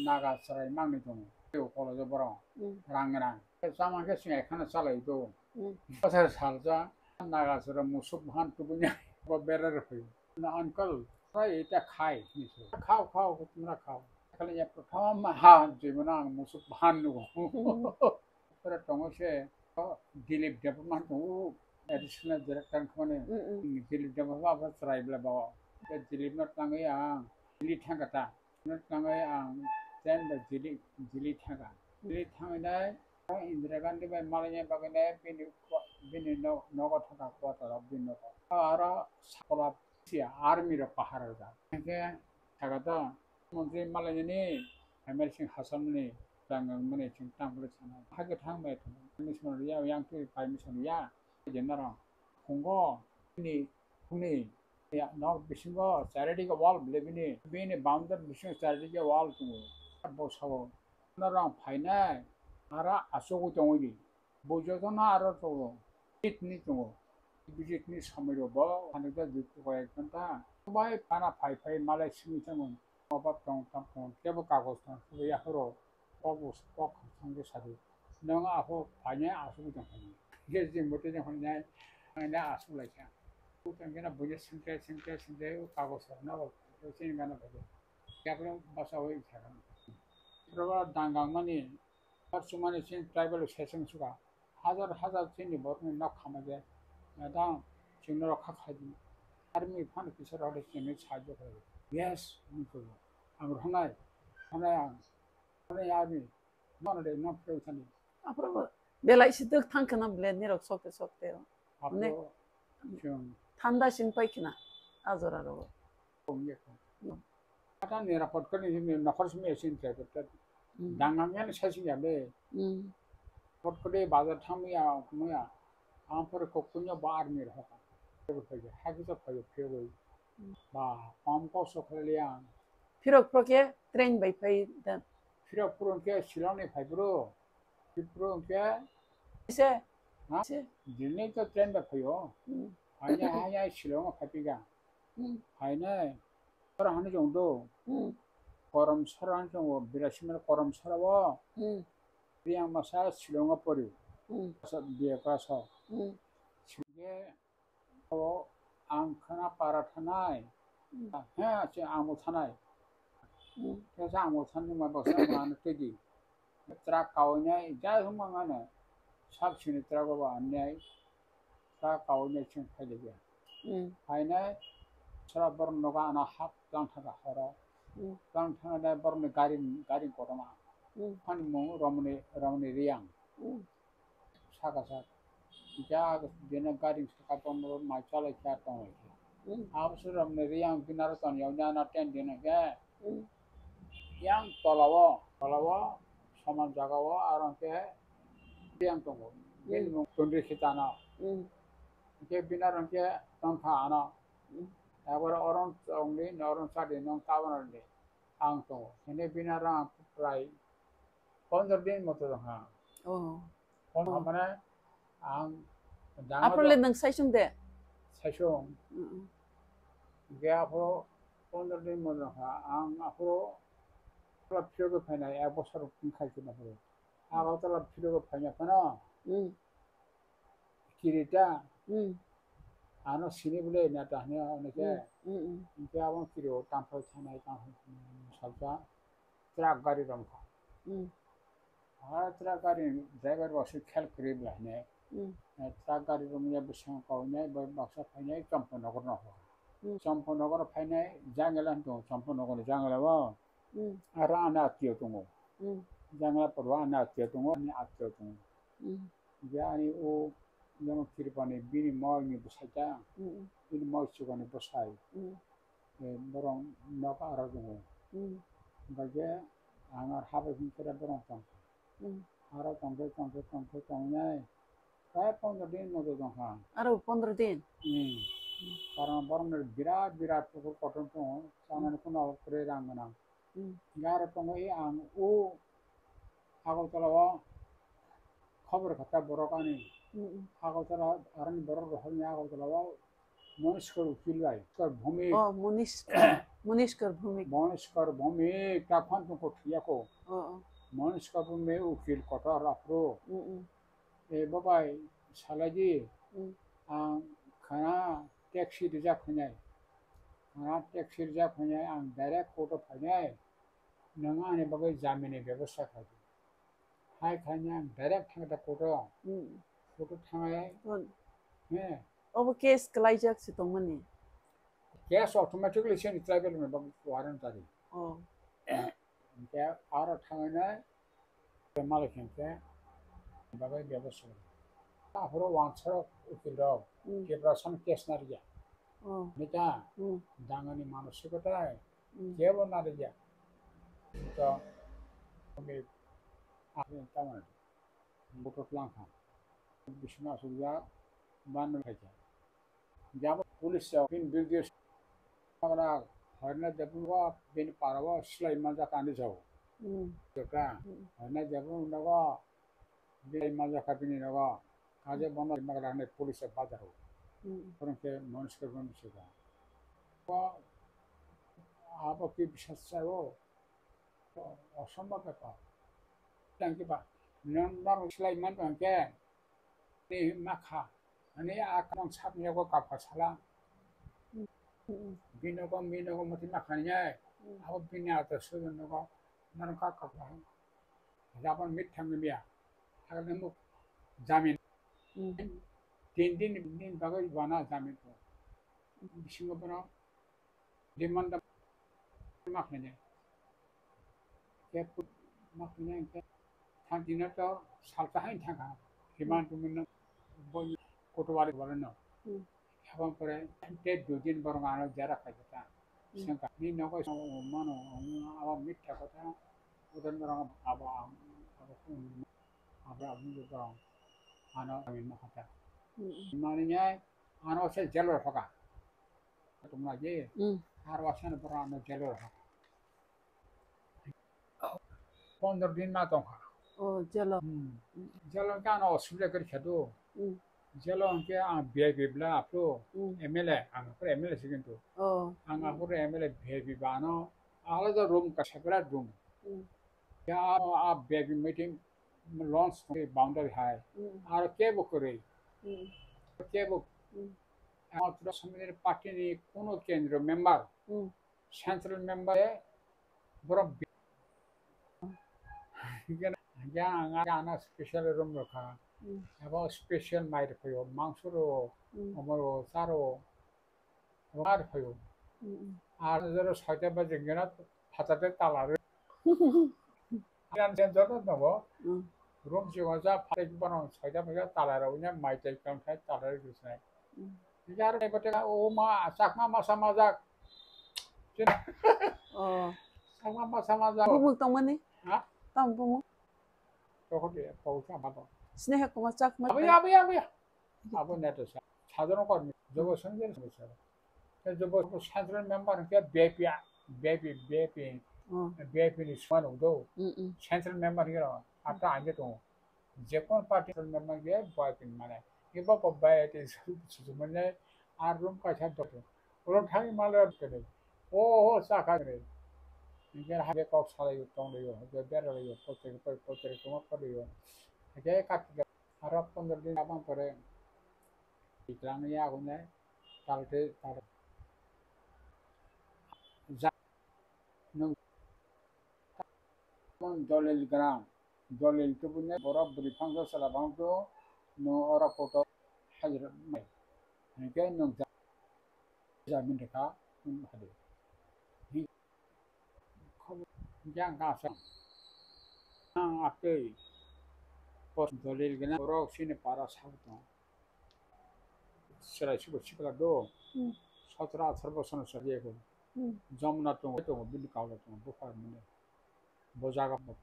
Naga chwrai mangni tongo. Tei college o borok Mm. rang rang. Tei chamang khe sing ekhana chalai tongo. Mm. Bwsai salsa Naga chwrai musuk bhan tubui nai bo berai rw phaio. Na uncle, try eta khai, hinwi sa. Khao, khao, khutma khao. Khali ya prothom ha, jemon ang musuk bhan nugo. Pura tongo se, o, Dilip Debbarma nugo, additional director khone. Mm, mm. Dilip Debbarma ba chwrai bla ba. Te Dilip no tangwi ang, Dilip thangkha ta. No tangwi ang, ten ba Dilip, Dilip thangkha. Dilip thangwi nai, Indira Gandhi bai malai bagwi nai, bini, bini no, nogo thangkha quarter o, bini nogo. Aro sakula Sia army rok pahar rwjak. Hingke saka to montri malainani M L Singh Hassan ni tang mani chwng tang phuru sana. Hake thang bai thang. Permission ya, yang twi permission ya. Jenda rok. Phungo ni phungni ya nok bisingo charity ke wall bile bini. Bini boundary bisingo charity ke wall tongo. Bo sabo. Norok phainai. Ara asugwi tongwi di. Bo jotono aro tongo. Bijit ni tongo. Bijit ni samui rok bo, ani da jit ko ek ghanta. Bai pana phai phai malai simi tamo. Mobile tong tam tong. Kebo kagoj tong. Kebo yaphoro. Kok us, kok thang ke sadi. Nong aho phai ne asuk tong phai. Ge jing bote jong phai ne. Ang ne asuk lai kha. Tang kena bunya singke singke singke kagoj na bo. Sing gana bo. Yaklo basa hoi kha. Roba dangang mani. Bar chumani chini tribal session suka. Hajar hajar chini borokni nok khama je. Madam, chini rok kha khai di. Army phano kisa rok de chini sahajyo khai di. Yes, ang kho. Ang rwnai. Rwnai ang. Rwnai army. Mano de nok phai thani. Aphuru belai si duk thang khna ble nirok sokte sokte. Aphuru Ne- chwng Thanda sing pai khna. Ajora rok. Kongya kong. Ata nirapot kani simi nokhor simi esin khe khe. Hmm. Dangang yan sasing ya be. Hmm. Pot kode bazar thang ya, kung ya. Ang pore kokkunya ba army rok hoka. Phirok phai, hakisa phai phirok. Hmm. Ba, pam kok sok liya. Phirok phirok ye train bai phai da. Phirok phirok ke Shillong ni phai bro. Phirok ke. Se. Ha? Se. Delhi to train bai phai o. Hmm. Hanya, hanya Shillong phai piga. Hmm. Hai nai. Ora hani jong do. Hmm. Korom sara hani jong o, Birasima korom sara o. Hmm. Riyang masa Shillong o pori. Hmm. Sa B A class o. Hmm. Singke o ang khana para thanai. Hmm. He, se ang bo thanai. Hmm. He se ang bo thanai ma bo se ang ano tedi. Truck kawi nai, jai hung mangano. Sab sini truck o ba nai. Truck kawi nai chwng phai de ya. Hmm. Hai nai, sara borok nogo ano hap tang thaka horo. Hmm. Tang thaka dai borok ni gari, gari kotorma. Hmm. Hani mung Romni, Romni Riyang. Hmm. Saka saka. Ja, dina gari saka tong mai chalai kha tong lai kha. Hmm. Abo se Romni Riyang binaro ton yau jana ten dina khe. Hmm. Yang tola o, tola o, soman jaga o, aro khe yang tongo. Bini Hmm. mung Tundri Khitano. Hmm. Khe binaro khe tongkha ano. Hmm. Tabora oron tongdi, noron sadi, nong tabona di. Ang tongo. Hene binaro ang prai pondro din moto tongkha. Oh. Pondro Oh. mane ang jangma Aphuru le do- nwng saisung de? Saisung. Mm-mm. Ge aphuru pondro din moto tongkha. Ang aphuru pura phirogwi phainai, ek bosor wngkha khe aphuru. Agartala phirogwi phaina phano. Mm. Kirita. Mm. Ano sini bole neta hwnwi hwnwi khe. Mm, mm, mm. Hwnkhe abo kiri o tangphai thanai, tangphai thanai salsa truck gari romkha. Mm. Ah, truck gari driver bo aswk khel kwrwi bwla hwnwi. Mm. Eh, truck gari romya bwskango kainai, bai baksa phainai Champanagar no. Mm. Champanagar phainai jangela hwn tongo, Champanagar ni jangela o. Mm. Aro ani atio tongo. Mm. Jangela poro ani atio tongo, ani atio tongo. Mm. Je ani o, jemon Tripani bini mol ni bwsai ta, Mm. bini mol chukani bwsai. Mm. Eh, borok nok aro tongo. Mm. Hwnkhe ang aro habai hwn khe borok tong. Mm. Aro tongkhe, tongkhe, tongkhe, tongnai. Prai pondro din moto tongkha. Aro pondro din? Hmm. Karon borokni birat birat pukur kotor tongo. Chanani Hmm. phano kwrwi rang gwnang. Hmm. Hwnkhe aro tongo i ang o Agartala o khobor kha ta borok ani. Hmm, hmm. Agartala aroni borok rohorni Agartala o Monish Kar ukil bai, Kar Bhumik. Oh, Monish, Monish Kar Bhumik. Monish Kar Bhumik, ta phan tongkho thuyako. Oh, oh. Monish Kar Bhumik ukil kotor aphuru. Mm, mm. E babai, salai di. Mm. Ang khana taxi rijak phainai. Khana taxi rijak phainai, ang direct court o phainai. Nwng ani bagwi jamini bebosta khai di. Hai khaina ang direct thang da court o. Hmm. Court o thangai. Hmm. He. Obo case kwlaijak se tongmani. Case automatically sini tribal ni bagwi warrant jari. Oh. Hwnkhe aro thangaina malai khe hwnkhe bagwi bebosta. Aphuru wansarok ukil rok Hmm. Tiprasa no case narwkya. Oh. Neta Hmm. dangani manosikota Hmm. Kebo narwkya. To, ami, ami tamani. Buto tlangkha. Bisma sugya, ban phaikha. Jabo police sa, pin video sagra, harna jabo wa, bin parawa, slai manja kandi jabo. Hmm. Jaka, Hmm. harna jabo nawa, Bini manja kha bini nogo. Kaje bono rimma gana hwnwi police o bazar o. Hmm. Borok khe Monish khe bono bisi kha. Bo abo khe bisas chai o. Osombhob bepar. Tang khe ba, nang norok slai man tong khe. Ni ma kha. Ani a kang sap ni yago kap kha sala. Hmm. Hmm. Bini nogo, bini nogo mati ma kha ni ai. Hmm. Abo bini ata sujun nogo. Norok kap kap kha. Jabon mit thangwi miya. Hakhe nung jamin. Hmm. Tin din ni bagwi wana jamin ko. Bisingo bono demand ma khainai. Kep ma khainai khe thang dina to salta hai thangkha. Demand Hmm. tumun no boi kotowari wala no. Hmm. Habang pore te dui din borok ano jera khai kha. Hmm. Sengkha ni nogo mano abo mitha kotha. Udan borok abo abo abo abo ni borok ano kami ma kha. Hmm. Mani nai ano se jelo hoka. Tumna je. Hmm. Har wasa no bora ano jelo hoka. Pondro din ma tongkha. Oh, jelo. Hmm. Jelo khe ano osubida kari khadu. Hmm. Jelo hwnkhe ang V I P bla aphuru Hmm. M L A, ang aphuru M L A se kintu. Oh. Ang Hmm. aphuru M L A V I P ba ano alada room ka separate room. Hmm. Ya a, a V I P meeting launch tongwi boundary hai. Hmm. Aro kebo kwrwi. Hmm. Kebo Hmm. Ang Tripura Samiti Party ni kuno kendro member, Hmm. central member e borok bi-, hingke na, hingke ang, ang ano special room rokha. Hmm. Abo special mai rokhayo, mangso ro, Hmm. omo ro, cha ro, abo ma rokhayo. Hmm, hmm. Ar jora soita baje gena phatate tala re. Yang jen joto tongo. Hmm. Room singo ja phatai bono soita baje tala re, unya mai tai kang thai tala re gusnai. Hmm. Yar ni bete o ma, chakma masa majak. Chin-, Oh. Chakma masa majak. Bumuk tongmani? Ha? Tamo bumuk? Toko de, toko sa ma to. Sneha Kumar Chakma. Abu ya, abu ya, abu ya. Abu neto sa. Sadhana kormi. Jobo sanjay sanjay sa. Te jobo central member ke V I P, V I P, V I P. Oh. V I P ni swan udo. Mm, mm. Central member ke ro. Ata anje to. Jekon party member ge boy pin mane. Ibo bo bai te su mane ar room kaisa dok. Oro thang male kene. O ho sa kha kene. Nge ha ge kok salai tong le yo, ge ber le yo, potre potre ko ko le yo. Ge kat ge arab pondro din abang pore. Itlang ya gune tal te tal. Ja. Nung Mon dolil gwnang, dolil tubunai borok bwrwi phangsa chwla bangto, no oro koto hajra mai. Hinkhe nwng ja-, jamin rwkha, nwng hadi. Hi-, khobo-, hinkhe ang kasa, ang atwi, pos dolil gwnang borok chini para sak tongo. Chwrai sugo sikla do, Hmm. sotro atharo bosorno chwrai eko. Hmm. Jomna tongo, tongo, bini kalo tongo, buphar mane. Bo jaga bo.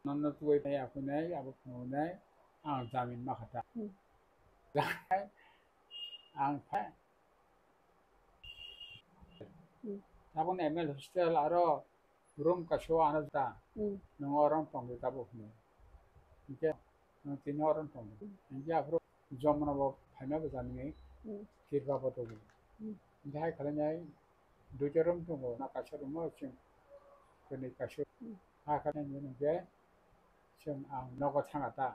Nonno tuwai phai akhunai, abo phunuknai, ang jamin ma kha ta. Hmm. Ang phai. Hmm. Tabon M L hostel aro room kaisa ano ta. Hmm. Nwng oro tongdi tabok hinwi. Hinkhe nwng tini oro tongdi. Hmm. Hinkhe aphuru jomna bo phaima bo janini Hmm. kirpa bo tongo. Hmm. Hinkhe hai khalainai duita room tongo, na kaisa room o chwng kwnwi kaisa. Hmm. Ha khalainai hinkhe chwng ang nogo thanga ta.